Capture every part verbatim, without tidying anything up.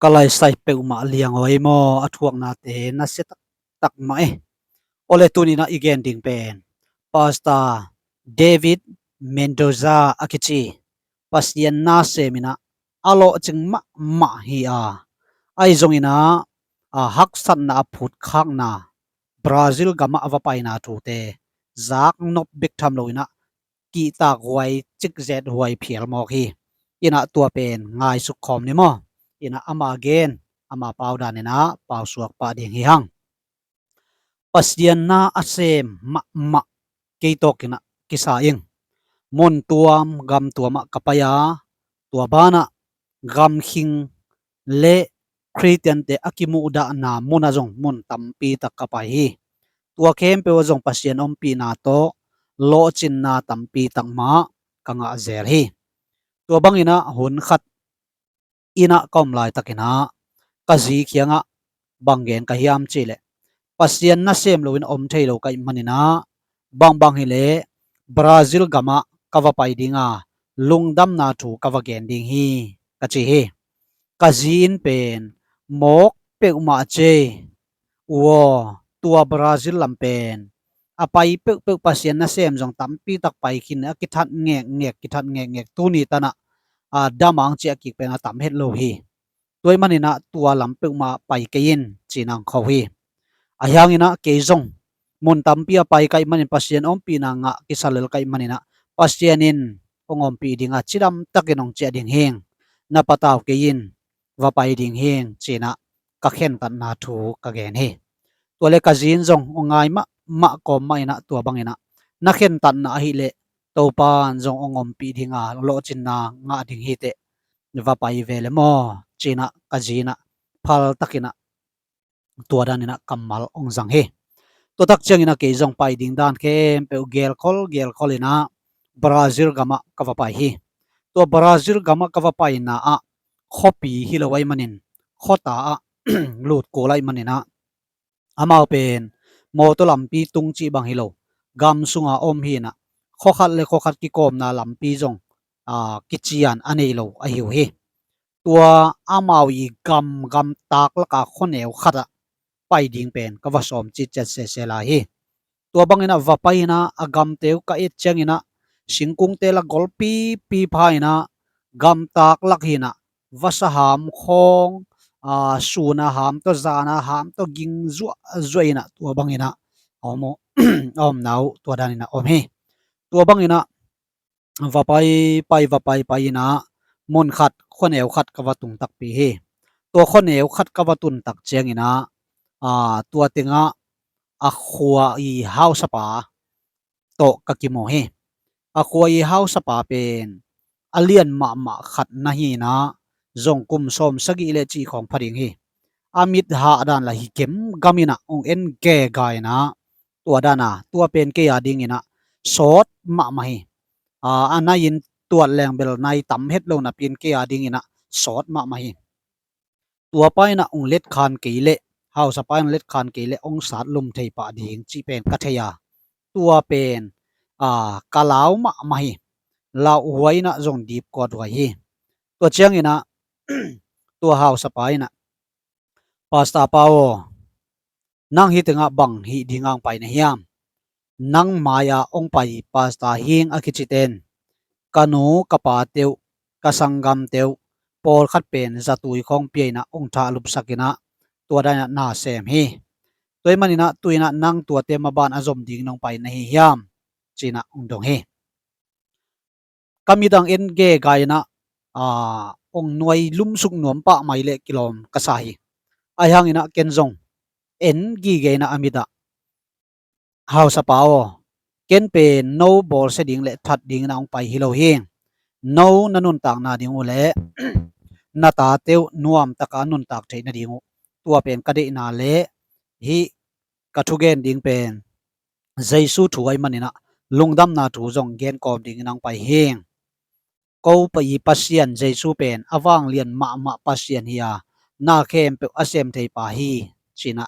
Ka laisai peuhmah liang aw ei maw, a thuaknate nasia taktak mah e. Awle tuninah i gen ding pen Pastor David Mendoza a kici Pasian naseminah a lawhcing mahmah hi a, ahi zonginah a haksatna a phutkhakna Brazil gamah a va paina thute zaknop bek tham loinah kihtak huai cikzet huai phial mawk hi. Inah tua pen ngaisuk khawm ni maw? Inah ama gen ama pau daninah pausuak pah ding hi hang. Pasian na a sem mahmah kei tawkinah kisa ing. Mun tuam gam tuamah ka pai a, tua banah gamkhing le Khristiante a kimuhdahna munah zong mun tampi tak ka pai hi. Tua khempeuh ah zong Pasian ompihna tawh lawhcinna tampi tak mah ka ngah zel hi. Tua banginah hun khat innah ka om laitakinah ka zi kiangah bang gen ka hiam cihleh, Pasian nasem loin om thei lo ka ih maninah bangbang hileh Brazil gamah ka va pai dinga lungdamna thu ka va gen ding hi, ka ci hi. Ka zi in pen mawk peuhmah cei uaw, tua Brazil lam pen a pai peuhpeuh Pasian nasem zong tampi tak pai khin a kithat ngekngek kithat ngekngek tuni tanah a damang ciah kik pen a tam het lo hi. Tua ih maninah tua lam peuhmah pai kei in cinah ang kho hi. Ahi hanginah kei zong mun tampi a pai ka ih manin Pasian ompihna ngah kisa lel ka ih maninah Pasian in hong ompih dinga cidamtakin hong ciah ding hing, na patau kei in va pai ding hing cinah ka khentatna thu ka gen hi. Tuale ka zi in zong hong ngai mahmah kawm mahinah tua banginah na khentatna ahileh Topan zong hong ompih dinga lawhcinna ngah ding hiteh va pai ve le maw cinah ka zi inah phaltakinah tua daninah kammal hong zang hi. Tua tak cianginah kei zong pai ding dan khempeuh gelkhol gelkholinah Brazil gamah ka va pai hi. Tua Brazil gamah ka va paina ah khuapi hi lo aih manin khuata ah lut kul aih maninah amau pen mawtaw lampi tung cih bang hi lo, gam sunga om hinah khuakhat le khuakhat kikawmna lampi zong a kician a nei lo ahi uh hi. Tua amau i gam gam taklaka khuaneu khatah pai ding pen ka va sawm citciat sese lai hi. Tua banginah va pai inah a gamte uh ka et cianginah singkungte la golpipi pha inah gamtak lak hinah vasa ham khawng, a, suna ham tawh zana ham tawh ging zuahzuah inah tua banginah a om uh, a omna uh tua daninah om hi. Tua banginah va pai pai va pai pai inah mun khat khuaneu khat ka va tung takpi hi. Tua khuaneu khat ka va tun tak cianginah a, tua tengah a khua i hausapa tawh ka kimu hi. A khua i hausapa pen a lian mahmah khat na hinah zong kum sawm sagih le cih khawng pha ding hi. A mit hahdan la hi gemgam inah hong en gega inah tua dana tua pen kei a dinginah sawt mahmah hi. A, a nai in tuat leng bel nai tam het lo napi in kei a dinginah sawt mahmah hi. Tua pa inah hong letkhan kei leh, hausapa in letkhan kei leh hong sat lum thei pah ding cih pen ka thei a, tua pen a, ka lau mahmah hi. Lauhuai inah zong dipkuat huai hi. Tua cianginah tua hausapa inah, Pastor pa aw, nang hih tengah bang hih dinga hong pai na hiam? Nang mai-ah hong pai pastor hing a kicite in ka nu ka pate uh, ka sanggamte uh, pawlkhat pen zatui khawng pia inah hong thahlupsak inah tua daninah na sem hi. Tua ih maninah tu inah nang tuate maban a zom ding nong pai na hi hiam? Cinah hong dong hi. Ka mit ang en gega inah a, hong nuai lumsuk nuam pah mai leh kilawm ka sa hi. Ahi hanginah ken zong en gige inah a mitah, hausapa aw, ken pen no bawlsia ding le that dingin a hong pai hi lo hi. No na nuntakna ding uh le na tate uh nuamtaka nuntak theih nading uh, tua pen ka deihna le hih ka thugen ding pen Jesu thu ahi maninah lungdamna thu zong genkawm dingin a hong pai hi. Ko pa i Pasian Jesu pen a vanglian mahmah Pasian hi a, na khempeuh a sem thei pa hi, cinah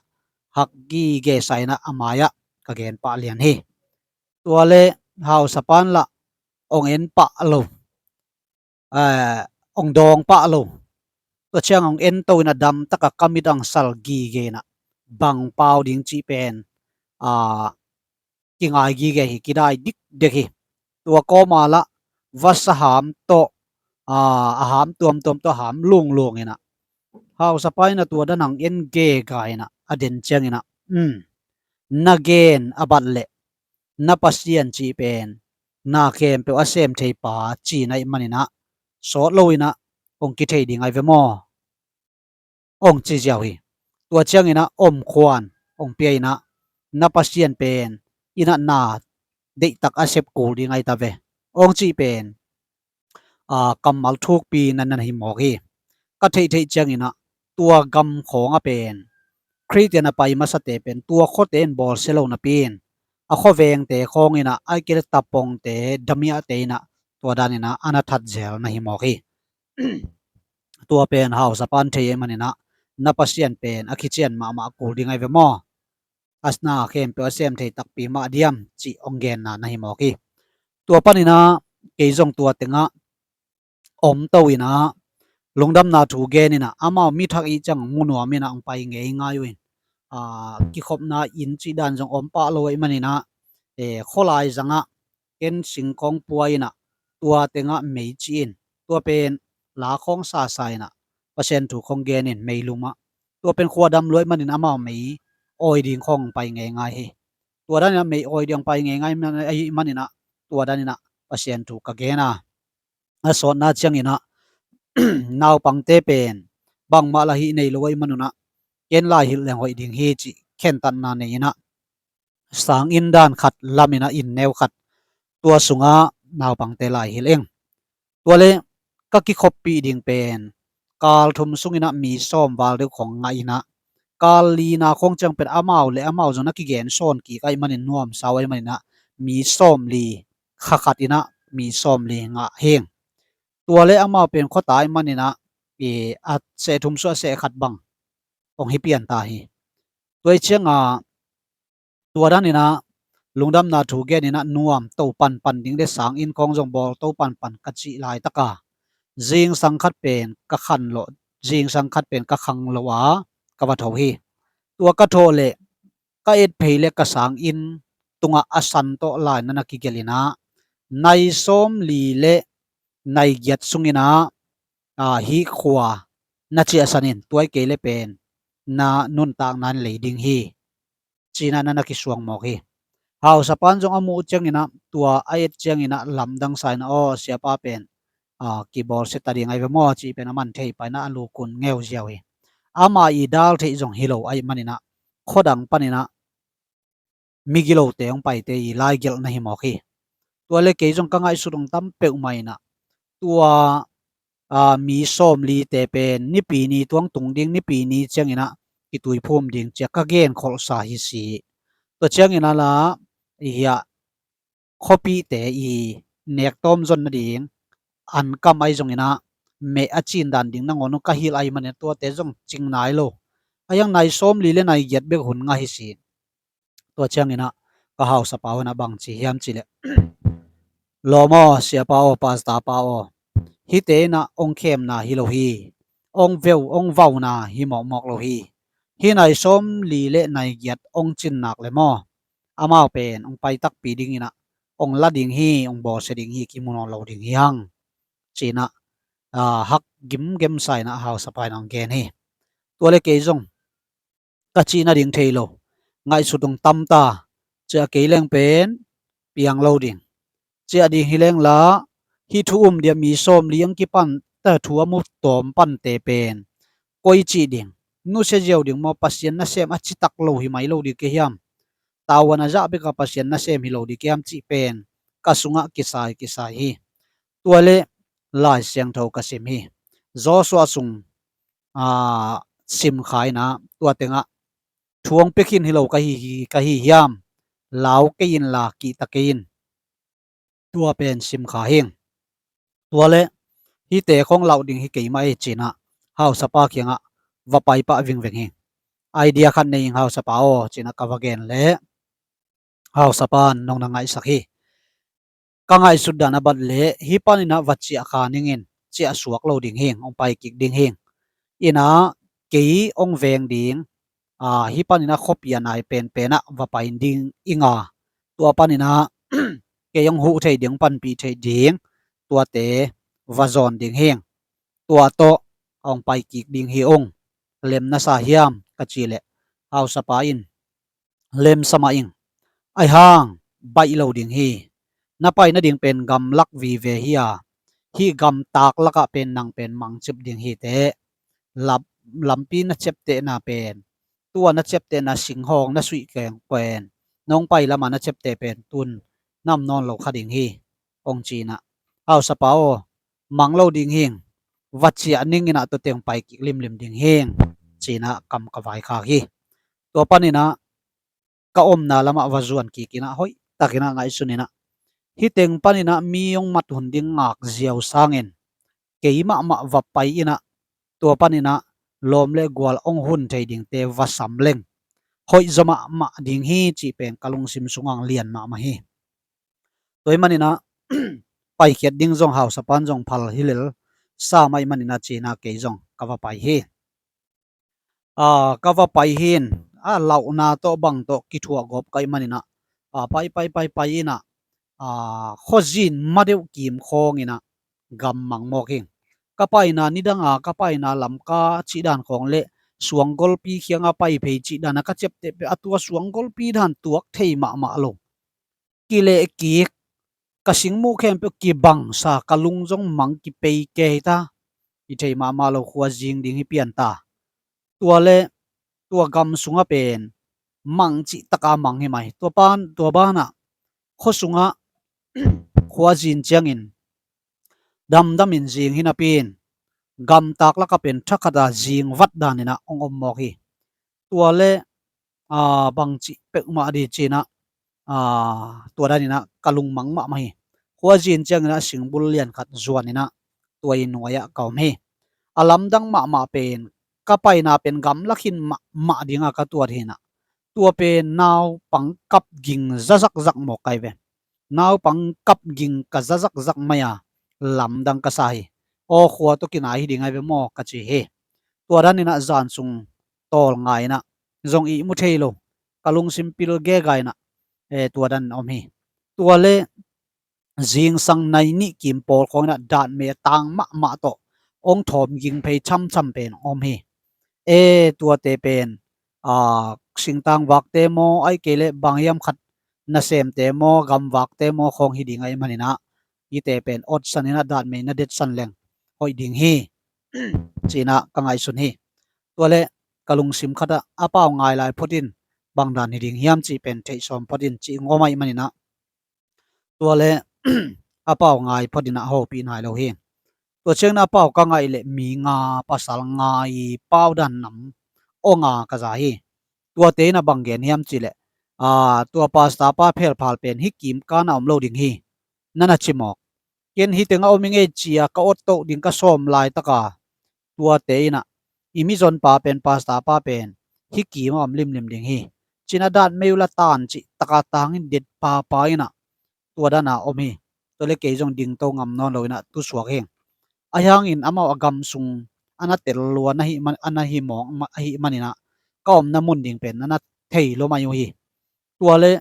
hak gige sa inah a mai-ah ka gen pah lian hi. Tuale hausapan lah hong en pah lo, eh, hong dawng pah lo. Tua ciang hong ento in a dam taka ka midang sal gige in a bang pau ding cih pen a kingai gige hi, kidai dikdek hi. Tua kawma lah vasa ham tawh a ham tuamtuam tawh ham lunglung in a hausapa in a tua dan hong en gega in a a den ciangin a na gen a bat leh na Pasian cih pen na khempeuh a sem thei pa cihna ih manin a sawt lo in a hong kithei ding ai ve maw? Hong ci ziau hi. Tua ciangin a omkhuan hong pia in a na Pasian pen in a na deihtak a sep kul ding ai ta ve, hong cih pen a kammal thukpi na na hi mawk hi. Ka theihtheih ciangin a tua gam khawng a pen Khristian a pai masate pen tua khuate in bawlsia lo napi in a khuavengte khawng in a ai kei le tapongte damiahte in a tua dan in a a na that zel na hi mawk hi. Tua pen hausapa in thei ih manin a na Pasian pen a khician mahmah kul ding ai ve maw? A na khempeuh a sem thei takpi mah diam cih hong genna na hi mawk hi. Tua panin a kei zong tua tengah omto in a lungdamna thu gen in a amau mi thak ih ciang mu nuam in a hong pai ngeingai uh in a kikhopna inn cih dan zong om pah lo ih manin a e, khualai zangah ken singkawng pua in a tua tengah mei cih in tua pen la khawng sasa in a Pasian thu khawng gen in mei lum ah tua pen khuadam luai manin amau mei awi ding khawng pai ngeingai hi. Tua dan in a mei awi ding pai ngeingai man- ahi manin a tua dan in a Pasian thu ka gen a a sawtna ciangin a naupangte pen bangmah lah hih nei lo ahi man un a ken lai hilh leng hoih ding hi cih khentatna nei in a sanginn dan khat lam in a inn neu khat tua sungah naupangte lai hilh ing. Tua le ka kikhoppih ding pen kal thum sungin a mi sawm val deuh khawng ngah in a kal lina khawng ciang pen amau le amau zong na kigen sawn kik ahi manin nuamsa uh ahi manin a mi sawm li kha khat in a mi sawm li ngah hing. Tua le amau pen khuata ahi manin a i a seh thum suah seh khat bang hong hi pian ta hi. Tua ih cianga tua dan in a lungdamna thu gen in a nuam to panpan ding le sanginn khawng zong bawl to panpan ka cih laitaka zingsang khat pen ka khan lo, zingsang khat pen ka khang lo a ka va tho hi. Tua ka thawh leh ka et phei le ka sanginn tungah a san tawh lai na na kigelh in a nai sawm li le nai giat sungin a a hih khua na ciahsan in tua ih kei le pen na nuntakna in lei ding hi. Cih in a na na kisuang mawk hi. Hausapan zong a muh ciangin a tua a et ciangin a lamdang sa in a aw siapa pen a kibawlsia ta ding ahi ve maw cih pen a man thei pa in a a lukun ngeu ziau hi. Ama i dal theih zong hi lo ahi manin a khuadang panin a migilote hong paite i laigelh na hi mawk hi. Tua le kei zong ka ngaihsut hong tam peuhmah in a tua a mi sawm lite pen nipi ni tuang tung ding nipi ni ciangin a kituiphum ding cia ka genkholhsa hi si. Tua ciangin a la i hiah khuapihte i nektawm zon nading an kam ahi zongin a meh a cin dan ding nangawn uh ka hilh ahi manin tuate zong cing nai lo. A hiang nai sawm li le nai giat bek hun ngah hi si. Tua ciangin a ka hausapa hun a bang ci hiam cih leh lawm aw siapa aw pastapa aw hihte in a hong khemna hi lo hi. Hong veu hong vauna hi mawkmawk lo hi. Hih nai sawm li le nai giat hong cin nak le maw amau pen hong pai takpi dingin a hong la ding hi hong bawlsia ding hi kimu nawn lo ding hi hang. Cih in a a hak gimgem sa in a hausapa in hong gen hi. Tua le kei zong ka cih nading thei lo ngaihsut hong tam ta. Ciah kei leng pen piang lo ding ciah ding hi leng la hih thu um dia mi sawm li hong kipan ta thu a mu tawm pante pen koi cih ding nusia ziau ding maw Pasian nasem a citak lo hi mai lo ding kei hiam? Tavuan a zah beka Pasian nasem hi lo ding kei hiam cih pen ka sungah kisai kisai hi. Tua le Lai Siangtho ka sim hi. Joshua sung a simkha in a tua tengah thu hong pia khin hi lo ka hi, ka hi hiam? Lau kei in la kihta kei in. Tua pen simkha hing. Tua le hihte khawng lauh ding hi kei mah ei cih in a hausapa kiangah va pai pah vingveng hing. Idea khat nei hing hausapa aw cih in a ka va gen le hausapa in nong na ngaihsak hi. Ka ngaihsut dan a bat le hih panin a va ciah kha ning in ciah suak lo ding hing hong pai kik ding hing. Inah kei hong veng ding, a, hih paninah khuapi a nai penpenah va pai ding inga, tua paninah kei hong huh thei ding, panpih thei ding, tuate va zawn ding hing. Tua tawh hong pai kik ding hi ung. Lem na sa hiam ka cih leh, hausapa in lemsa mah ing. Aihang baih lo ding hi. Na pai nading pen gamlak vive hi a, hih gamtak lakah pen nang pen mangcip ding hi teh. Lampi na ciaptehna pen, tua na ciaptehna singhawng na suih keng pen, nong pai lama na ciapteh pen tun nam nawn lo kha ding hi, hong cinah, hausapa aw, mang lo ding hing, va ciah ning inah tua teng pai kik limlim ding hing, cinah kam ka vaikhak hi. Tua paninah ka omna lamah va zuan kik inah hoih takinah ngaihsun inah, hih teng paninah mi hong mat hun ding ngak ziau sangin kei mahmah va pai inah, tua paninah lawm le gual hong hun thei dingte va sam leng hoih zaw mahmah ding hi cih pen ka lungsim sungah lian mahmah hi. Tua hih maninah paikhiat ding zong hausapan zong phal hi lel sa mah ih maninah cinah kei zong ka va pai hi. A, ka va pai hin, a, lauhna tawh bang tawh kithuah gawp ka ih maninah, a, pai pai pai pai inah, a, khuazin madeuh kim khawng inah gam mang mawk hing. Ka paina nidanga ka paina Lamka cih dan khawng le suanggolpi khianga pai phei cih dana ka ciapteh peh a, tua suanggolpi dan tuak thei mahmah lo. Kileh kik, ka singmuh khempeuh kibangsa, ka lung zong mang kipei kei ta. I thei mahmah lo, khuazing ding hi pian ta. Tua le tua gam sungah pen mang cih taka mang hi mai. Tua pan, tua banah khua sungah khuazin ciangin damdamin zing hi napi in, gamtak lakah pen thakhata zing vat daninah hong om mawk hi. Tua le, a, bangcih peuhmah di cinah, a, tua daninah ka lungmang mahmah hi. Khuazin cianginah singbul lian khat zuaninah tua i nuai-ah ka om hi. A lamdang mahmah pen ka paina pen gamlak hin mahmah dinga ka tuat hinah, tua pen naupang kap ging zazakzak mawk kai ve. Naupang kap ging ka zazakzak mai-a lamdang ka sa hi. Aw, khua tawh kinai hi ding ai ve maw ka ci hi. Tua daninah zan sung tawl ngainah zong ihmu thei lo, ka lungsim pil gegainah, e, tua danin om hi. Tua le zingsang nai nih kim pawl khawnginah datmei a tang mahmah tawh hong thawm ging phei chamcham pen om hi. E, tuate pen, a, singtang vakte maw, ai kei leh bang hiam khat nasemte maw, gamvakte maw khawng hi ding ahi maninah, hite pen otsaninah datmei na detsan leng hoih ding hi, cinah ka ngaihsun hi. Tua le ka lungsim khatah a pau ngai lai photin bang dan hi ding hiam cih pen theih sawm photin cih ngawm ahi maninah, tua le a pau ngai photinah hopih nai lo hi. Tua ciangin a pau ka ngaih leh mi nga, pasal nga i pau dan nam aw nga ka za hi. Tuate inah bang gen hiam cih leh, a, tua pasta pa phelphal pen hih kim kana om lo ding hi, na na ci mawk. Ken hih tengah om i ngei cia ka ottoh ding ka sawm laitaka tuate inah i mizonpa pen, pasta pa pen hih kimah om limlim ding hi, cinah datmei uh la tan cih taka tangin det papa inah tua dana om hi. Tua le kei zong dingto ngam nawn loinah tusuak hing. Ahi hangin amau a gam sung a na tel lua na hih man, a na hih mawk ma-, ahih maninah ka omna mun ding pen a na thei lo mai uh hi. Tua le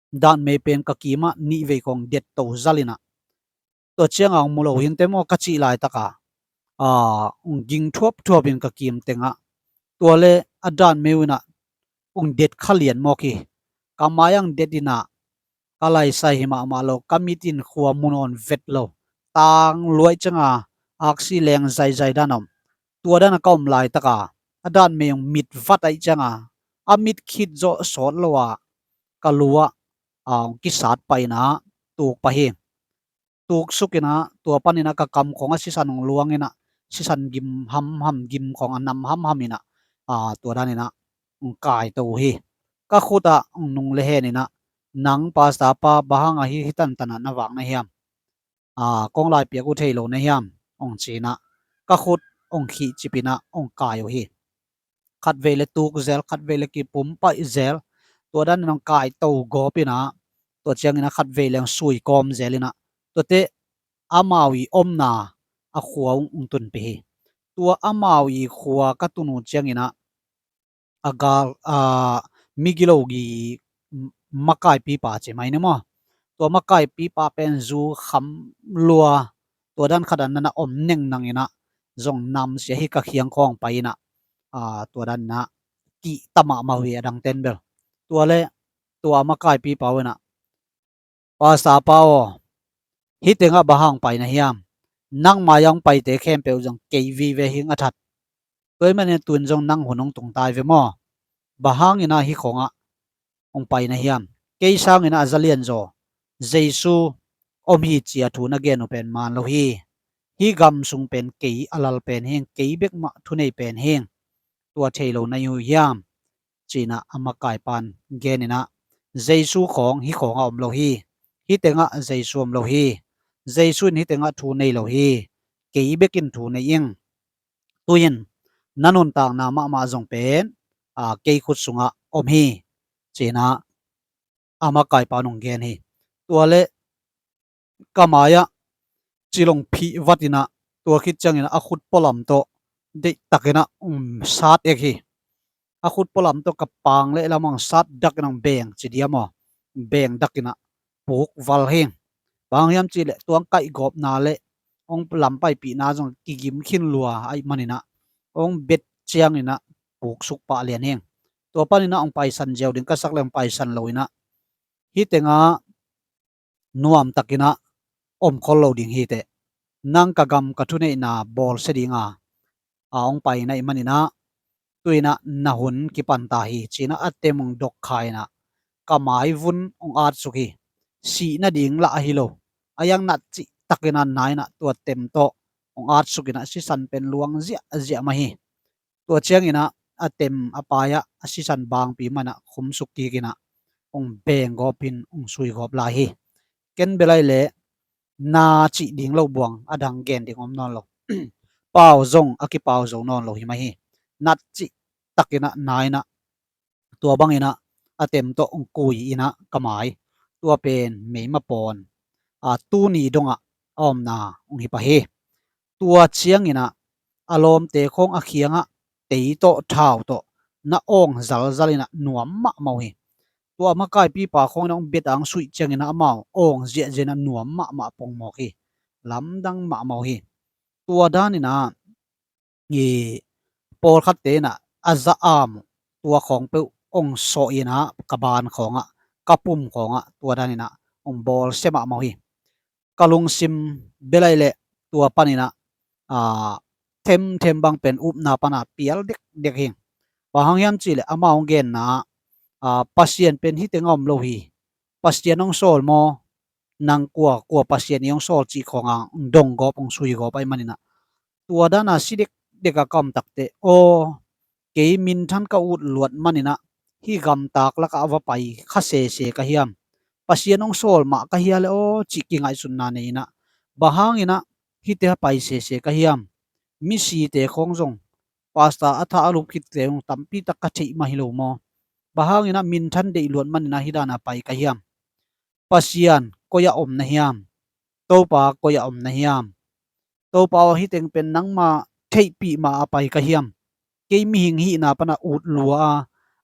datmei pen ka kimah nihvei kong detto zalinah, tua cianga hong mu lo hinte maw ka cih laitaka, a, hong ging thuapthuapin ka kim tengah, tua le a datmei uh inah hong det kha lian mawk hi. Ka mai-ah hong det inah ka laisai hi mahmah lo, ka mit in khua mu nawn vet lo. Tang luai cianga aksi leng zaizai dan om. Tua dana ka om laitaka a datmei hong mit vat aih cianga a mit khit zawh sawt lo a ka lu-ah, a, hong kisat paina tuk pah hi. Tuk sukinah tua paninah ka kam khawngah sisan hong luanginah sisan gim hamham, gim khawng a nam hamham inah, a, tua daninah hong kaito uh hi. Ka khutah hong nung le heninah, "Nang pasta pa, bang hanga hi, hi tantanah na vak na hiam? A, kong laipiak uh thei lo na hiam?" hong cinah ka khut hong khihcipinah hong kai uh hi. Khatvei le tuk zel, khatvei le kipum paih zel. Tua danin hong kaito gawpinah, tua cianginah khatvei le hong sui kawm zelinah, tuate amau i omna a khua hong tunpih hi. Tua amau i khua ka tun uh ciangin ah, a gal, a, migilo gi makaipipa ci mai ni maw? Tua makaipipa pen zu kham lua, tua dan khat dan na om nengneng in ah, zong namsia hi ka khiang khawng pai in ah, a, tua dan in ah kihta mahmah uh hi a dang ten bel. Tua le tua makaipipa uh in ah, Pastor pa aw, hih tengah bang hang pai na hiam? Nang mai-ah hong paite khempeuh zong kei vive hing a that. Tua ahih manin tu-in zong nang hun hong tung tai ve maw? Bang hangin ah hih khawngah hong pai na hiam? Kei sangin ah a za lianzaw Jesu om hi ci-a thu na gen uh pen man lo hi. Hih gam sung pen kei a lal pen hing, kei bek mah thunei pen hing. Tua thei lo na hi uh hiam? Ci-in ah a makaipa in gen in ah, Jesu khawng hih khawngah om lo hi. Hih tengah Jesu om lo hi. Jesu in hih tengah thu nei lo hi. Kei bek in thu nei ing. Tu-in na nuntakna mahmah zong pen, a, kei khut sungah om hi. Ci-in ah a makaipa in hong gen hi. Tua le ka mai-ah cilong phih vat in ah, tua khit ciangin ah a khut pualam tawh deihtakin ah, um, sat ek hi. A khut pualam tawh ka pang le lam hong sat dakin ah hong beng ci diam aw, beng dakin ah puk val hi. Bang hang hiam cih leh tua hong kaihgawpna le hong lam paipihna zong kigim khin lua ahih manin ah hong bet ciangin ah puk suk pah lian hi. Tua panin ah hong paisan ziau ding ka sak le hong paisan lo in ah, hih tengah nuamtakin ah om khol lo ding hi teh. Nang ka gam ka thuneihna bawlsia ding a, a hong pai na hih manin ah, tu-in ah na hun kipan ta hi, ci-in ah a tem hong dok kha in ah ka mai vun hong atsuk hi. Sih nading lah ahi lo. A hiang nat cihtakin ah na in ah tua tem tawh hong atsuk in ah sisan pen luang ziahziah mah hi. Tua ciangin ah a tem a pai-ah a sisan bangpi mah in ah khumsuk kik in ah hong beng gawp in hong sui gawp lai hi. Ken bel ahih leh na cih ding lo buang a dang gen ding om nawn lo. Pau zong a kipau zo nawn lo hi mah hi. Nat cihtakin ah na in ah tua bangin ah a tem tawh hong kui in ah ka mai, tua pen meima pawn, a, tuni dongah a omna hong hi pah hi. Tua ciangin ah a lawmte khawng a khiangah tei tawh thau tawh na awng zalzal in ah nuam mahmah uh hi. Tua makaipipa khawng in ah hong bet a hong suih ciangin ah amau awng ziahziah in ah nuam mahmah pongmawk hi. Lamdang mahmah uh hi. Tua danin ah i pawlkhatte in ah a za-am uh tua khawng peuh hong sawh in ah ka ban khawngah, ka pum khawngah tua danin ah hong bawlsia mahmah uh hi. Ka lungsim bel ahih leh tua panin ah, a, themthem bang pen upna pan a pial dekdek hi. Bang hang hiam cih leh amau hong genna, a, Pasian pen hih tengah om lo hi. Pasian hong sawl maw? Nang kua, kua Pasian in hong sawl cih khawng a hong dong gawp, hong sui gawp ahih manin ah, tua dan a si dekdek a ka om tak teh, aw, kei minthan ka ut luat manin ah hih gamtak lakah a va pai kha sese ka hiam? Pasian hong sawl mah ka hia le aw, cih kingaihsutna nei in ah, bang hangin ah hihte a pai sese ka hiam? Misite khawng zong, pastor a tha a lup khitte zong tampi tak ka theih mah hi lo maw? Bang hangin ah minthan deih luat manin ah hih dan a pai ka hiam? Pasian koi-ah om na hiam? Topa koi-ah om na hiam? Topa aw, hih teng pen nangma theihpih mah a pai ka hiam? Kei mihing hihna pan a ut lua a,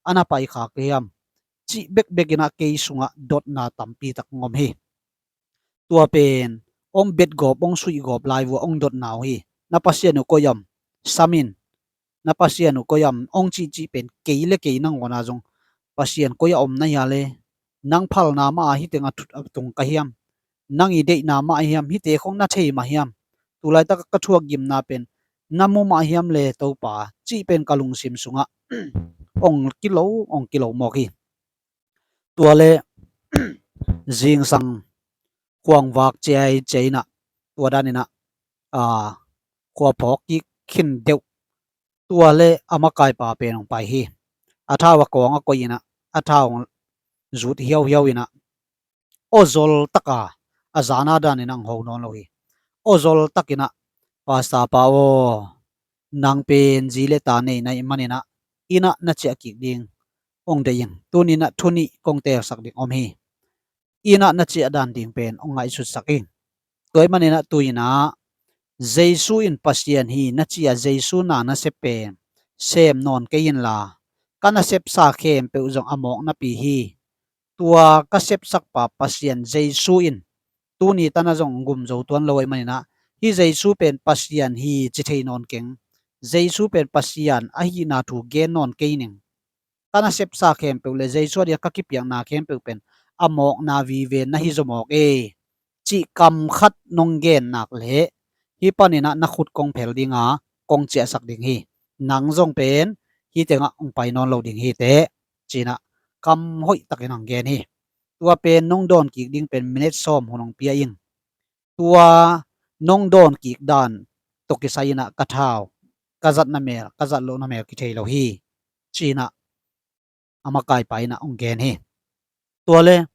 a na pai kha ka hiam? Cih bekbek in ah kei sungah dotna tampi tak hong om hi. Tua pen hong bet gawp, hong suih gawp lai vua hong dotna uh hi. Na Pasian uh koi-ah om? Sam in. Na Pasian uh koi-ah om? Hong cihcih pen kei le kei nangawn a zong, Pasian koi-ah om na hia le? Nang phalna mah a hih teng a thut a tung ka hiam? Nang i deihna mah a hiam? Hihte khawng na thei mah hiam? Tulaitak ka thuak gimna pen na mu mah hiam le Topa, cih pen ka lungsim sungah hong kilo, hong kilo mawk hi. Tua le zingsang khuangvak ciai ciai in ah, tua danin ah, a, khua phawk kik khin deuh. Tua le a makaipa pen hong pai hi. A thau a kawng a koih in ah, a thau hong zut hiauhiau in ah, aw zol tak a, a zan a danin ah hong ho nawn lo hi. Aw zol takin ah, Pastor pa aw, nang pen zi le ta nei na hih manin ah, inn ah na ciah kik ding hong deih ing. Tuni in ah thu nih kong teelsak ding om hi. Inn ah na ciah dan ding pen hong ngaihsutsak ing. Tua ahih manin ah tu-in ah Jesu in Pasian hi na ci-a Jesu na nasep pen sem nawn kei inla, ka nasepsa khempeuh zong a mawk napi hi. Tua ka sepsakpa Pasian Jesu in tuni tana zong gum zo tuan lo ahih maninah, hih Jesu pen Pasian hi ci thei nawn keng. Jesu pen Pasian ahihna thu gen nawn kei ning. Ka nasepsa khempeuh le Jesu a dia ka kipiakna khempeuh pen a mawkna vive na hi zaw mawk e, cih kam khat nong gen nak leh hih paninah na khut kong phel dinga kong ciahsak ding hi. Nang zong pen hih tengah hong pai nawn lo ding hi teh, cinah kam hoih takin hong gen hi. Tua pen nong dawn kik ding pen minute sawm hun hong pia ing. Tua nong dawn kik dan tawh kisai inah ka thau, ka zatna mel, ka zat lohna mel kithei lo hi, cinah a makaipa inah hong gen hi. Tua le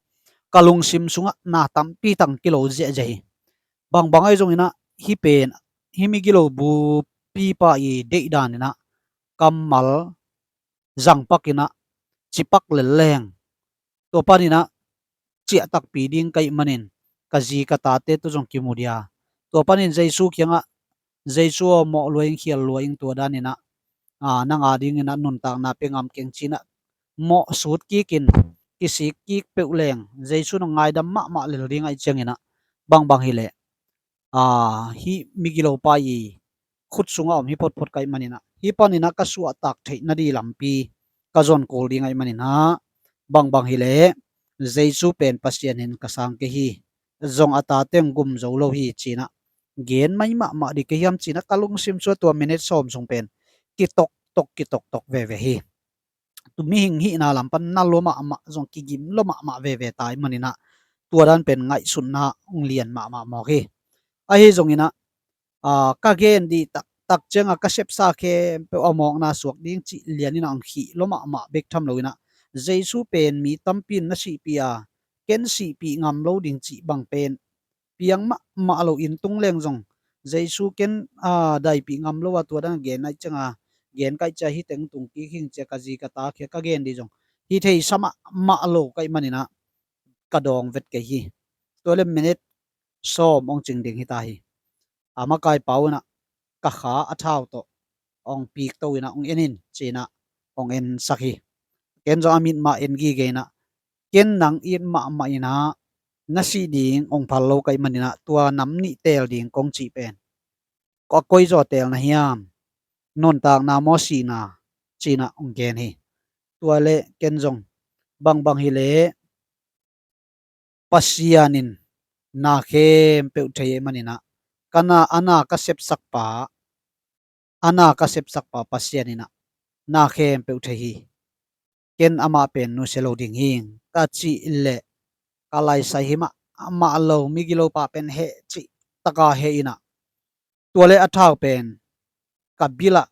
ka lungsim sungah na tampi tang kilo ziahziah hi. Bangbang ahi zonginah hih pen, hih migilo bupipa i deihdan inah kammal zangpak inah cipak lelleng, tua paninah ciah takpi ding ka hih manin ka zi ka tate tawh zong kimu dia. Tua panin Jesu kiangah, Jesu aw, mawh lua ing, khial lua ing, tua daninah, a, nang a dinginah nuntakna pia ngam keng cinah mawh sut kikin kisik kik peuh leng Jesu in hong ngaidam mahmah lel ding ahih cianginah, bangbang hileh, a, hih migilopa i khut sungah om hi photphot ka hih maninah, hih paninah ka suahtak theih nading lampi ka zon kul ding ahih maninah, bangbang hileh Jesu pen Pasian in ka sang kei hi, zong a tate hong gum zo lo hi, cinah gen mai mahmah ding ka hiam cinah ka lungsim sungah tua minute sawm sung pen kitoktok kitoktok veve hi. Tu mihing hihna lam pan na lua mahmah, zong kigim lua mahmah veve ta ahih maninah tua dan pen ngaihsutna hong lian mahmah mawk hi. Ahi zonginah, a, ka gen dih taktak cianga ka sepsa khempeuh a mawkna suak ding cih lianinah hong khih lua mahmah bek tham loinah, Jesu pen mi tampi in na sihpih a, ken sihpih ngam lo ding cih bang pen piang mahmah lo, inn tung leng zong Jesu ken, a, daipih ngam lo a, tua dan gen ahih cianga, gen ka hih ciang hih teng tung kik hing cia ka zi ka ta khia ka gen dih zong hi theisa mahmah lo ka hih maninah ka dawng vet kei hi. Tua le minute sawm hong cing ding hita hi. A makaipa unah ka kha a thau tawh hong pikto inah hong en in, cinah hong ensak hi. Ken zong a mit mah en gige inah, ken nang it mahmah inah na sih ding hong phal lo ka hih maninah tua nam nih teel ding kong cih pen a koi zaw teel na hiam? Nuntakna maw, sihna? Cinah hong gen hi. Tua le ken zong, bangbang hileh Pasian in na khempeuh thei ahih maninah, ka na, a na ka sepsakpa, a na ka sepsakpa Pasian inah na khempeuh thei hi. Ken amah pen nusia lo ding hing ka cih leh ka laisai hi mahmah lo, migilopa pen heh cih taka heh inah, tua le a thau pen ka bilah,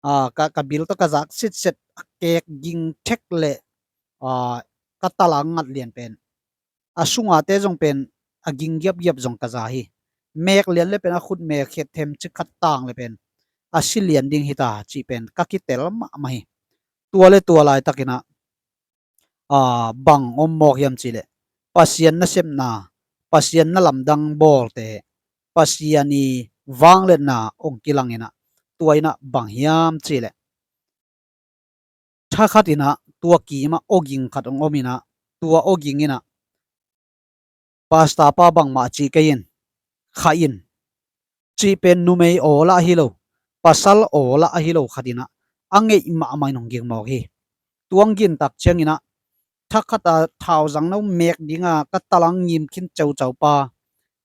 a, ka, ka bil tawh ka zak sitset a kek ging thek le, a, ka talang ngat lian pen a sungate zong pen a ging giapgiap zong ka za hi. Mek lian le pen a khut mek khet them cik khat tang le pen a si lian ding hita cih pen ka kitel mahmah hi. Tua le tua laitakinah, a, bang om mawk hiam cihleh, Pasian nasepna, Pasian na lamdang bawlte, Pasian i vangliatna hong kilang inah, tua inah bang hiam cihleh, thakhat inah tua kimah awging khat hong om inah, tua awging inah, pastor pa bangmah cih kei in, kha in cih pen numei aw lah ahi lo, pasal aw lah ahi lo khat inah a ngeih mahmah in hong ging mawk hi. Tua hong gintak cianginah, thakhata thauzang no mek dinga ka talang ngim khin ceucau pa,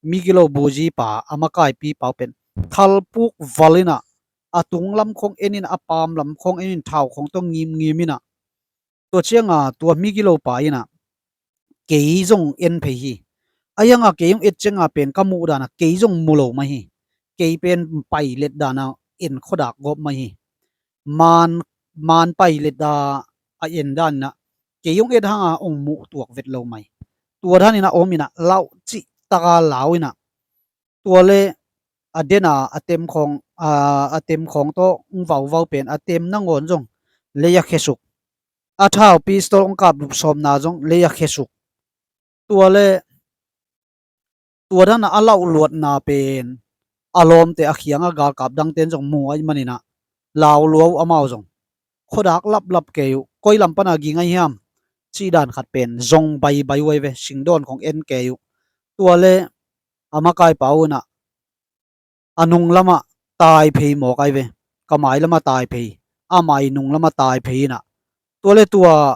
migilo buzipa, a makaipipa uh pen thalpuk val inah, a tung lam khong en in, a pam lam khong en in, thau khong tawh ngimngim inah, tua cianga tua migilopa inah kei zong en phei hi. A hianga kei hong et cianga pen ka muh dana kei zong mu lo mah hi. Kei pen pailet dana en khuadak gawp mah hi. Maan, maan pailet da a en dan inah kei hong et hanga hong muh tuak vet lo mah hi. Tua dan inah om inah lau cih taka lau inah, tua le a dena a tem khawng, a, a tem khawng tawh hong vauvau pen a tem nangawn zong lei a khesuk. A thau pistol hong kap lup sawmna zong lei a khesuk. Tua le tua dana a lauh luatna pen a lawmte a khiang a galkap dangten zong mu ahih manin ah, lauluau amau zong khuadak laplap kei uh, koi lam pana ging ahi hiam cih dan khat pen zong baibai uh ahi ve, singdawn khong en kei uh. Tua le a makaipa uh in ah a nung lamah tai phei mawk ahi ve, ka mai lamah tai phei, amah i nung lamah tai phei in ah. Tua le tua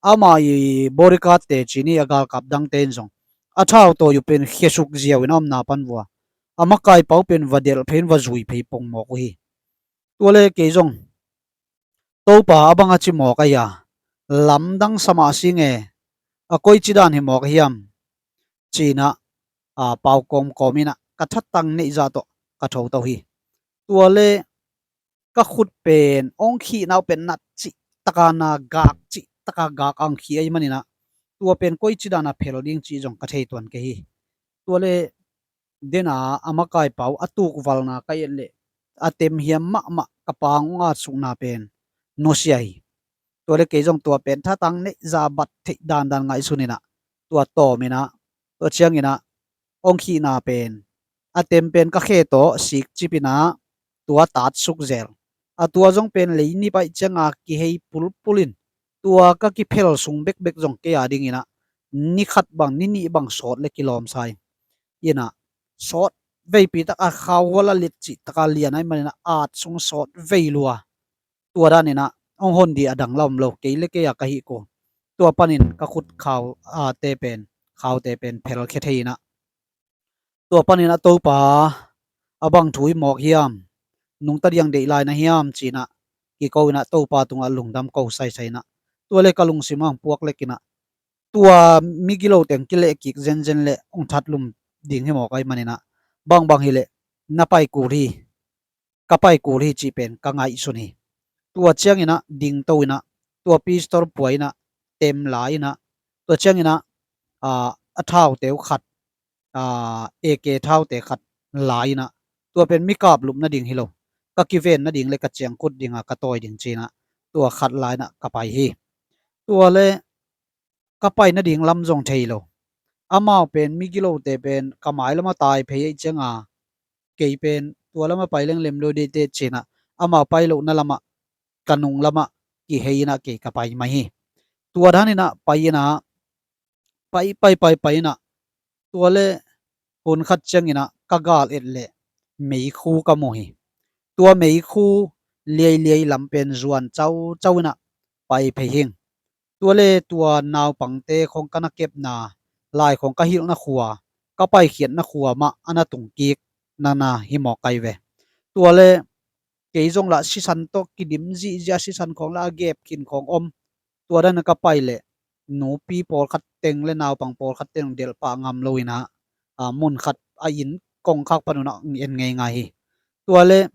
amah i bodyguard te ci ni, a galkap dangte in zong a thau tawi uh pen khesuk ziau in a omna pan vua, a makaipa uh pen va delh phei in va zui phei pong mawk uh hi. Tua le kei zong Topa, a bang a ci mawk ahi a, lamdang sa mah si nge, a koici dan hi mawk ahi hiam ci-in ah, a, pau kawmkawm in ah ka thatang neih zah tawh ka thoto hi. Tua le ka khut pen ong khihna uh pen nat cih taka na, gak cih taka gak ang khih ahih manin ah, tua pen koici dan a phel ding cih zong ka thei tuan kei hi. Tua le den a, a makaipa uh a tukvalna ka et leh a temhiam mahmah ka pang ong atsukna pen nusia hi. Tua le kei zong tua pen thatang neih zah bat theih dandan ngaihsun in ah, tua tawm in ah, tua ciangin ah ong khihna pen a tem pen ka khe tawh sikcip in ah tua tatsuk zel. A tua zong pen lei nip ahih ciang a kihei pulpul in, tua ka kiphel sung bekbek zong kei a dingin ah ni khat bang, ni nih bang sawt le kilawm sa in ah, sawt veipi tak a khauhual a let cih taka lian ahih manin ah at sung sawt vei lua. Tua dan in ah ong hon ding a dang la om lo, kei le kei a ka hih kul. Tua panin ka khut khau, a, te pen, khaute pen phelkhia thei in ah, tua panin ah Topa, a bang thu hi mawk hiam, nungta ding deih lai na hiam ci-in ah kiko in ah Topa tungah lungdam ko saisai in ah, tua le ka lungsim ah ong puak lek in ah, tua migilo teng kileh kik zenzen le ong that lum ding hi mawk ahih manin ah, bangbang hi leh na pai kul hi, ka pai kul hi cih pen ka ngaihsun hi. Tua ciangin ah dingto in ah, tua pistol pua in ah, tem la in ah, tua ciangin ah, a, a thaute uh khat, a, A K thaute khat la in ah, tua pen mi kap lup nading hi lo, ka kiven nading le ka ciangkut ding a ka tawi ding ci-in ah, tua khat la in ah ka pai hi. Tua le ka pai nading lam zong thei lo. Amau pen migilote pen ka mai lamah tai phei ahih ciang a, kei pen tua lamah pai leng lem lo ding teh ci-in ah, amau pai lohna lamah, ka nung lamah kihei in ah kei ka pai mai hi. Tua dan in ah pai in ah, pai, pai, pai, pai in ah, tua le hun khat ciangin ah ka gal et leh meikhu ka mu hi. Tua meikhu liailiai lam pen zuan caucau in ah pai phei hing. Tua le tua naupangte khong ka na kepna lai khong ka hilhna khua, ka paikhiatna khua mah a na tungkik nana hi mawk ahi ve. Tua le kei zong lah sisan tawh kidim zihziah, sisan khong lah a gep khin khong om. Tua dan a ka pai leh nupi pawlkhat teng le naupang pawlkhat teng delh pah ngam lo in ah, a, mun khat a inn kongkhak pan un ah en ngeingai hi. Tua le,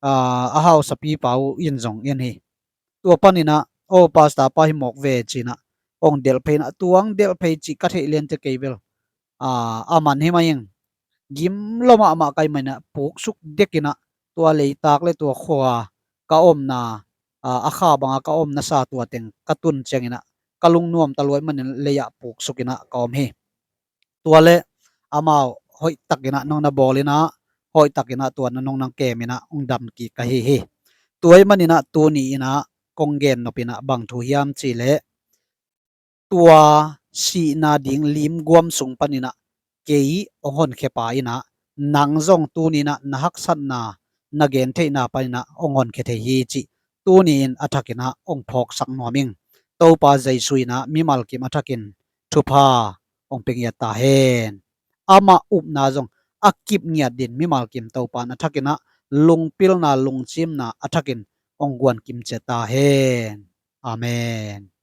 a, a hausapipa uh in zong en hi. Tua panin ah, "Aw, pastor pa hi mawk ve," ci-in ah ong delh phei in ah, tua ong delh phei cih ka theih lian teh kei bel, a, a man hi mai ing. Gim lo mahmah ka hih manin ah puksuk dek in ah, tua leitak le tua khua ka omna, a, a kha banga ka omna sa tua teng ka tun ciangin ah ka lungnuam ta lua ahih manin lei ah puksuk in ah ka om hi. Tua le amau hoihtak in ah nong na bawl in ah, hoihtak in ah tua na nong na kem in ah ong dam kik ka hi hi. Tua ahih manin ah tuni in ah kong gen nop in ah bang thu hiam cih leh, tua sihna ding limguam sung panin ah kei ong honkhiapa in ah, nang zong tuni in ah na haksatna, na gentheihna panin ah ong honkhia thei hi cih tuni in a thakin ah ong phawksak nuam ing. Topa Jesu in ah mimal kim a thakin thupha ong pia ngiat ta hen. Amah upna zong a kip ngiat dingin mimal kim Topa in a thakin ah lungpilna, lungcimna a thakin ong guan kim ciat ta hen. Amen.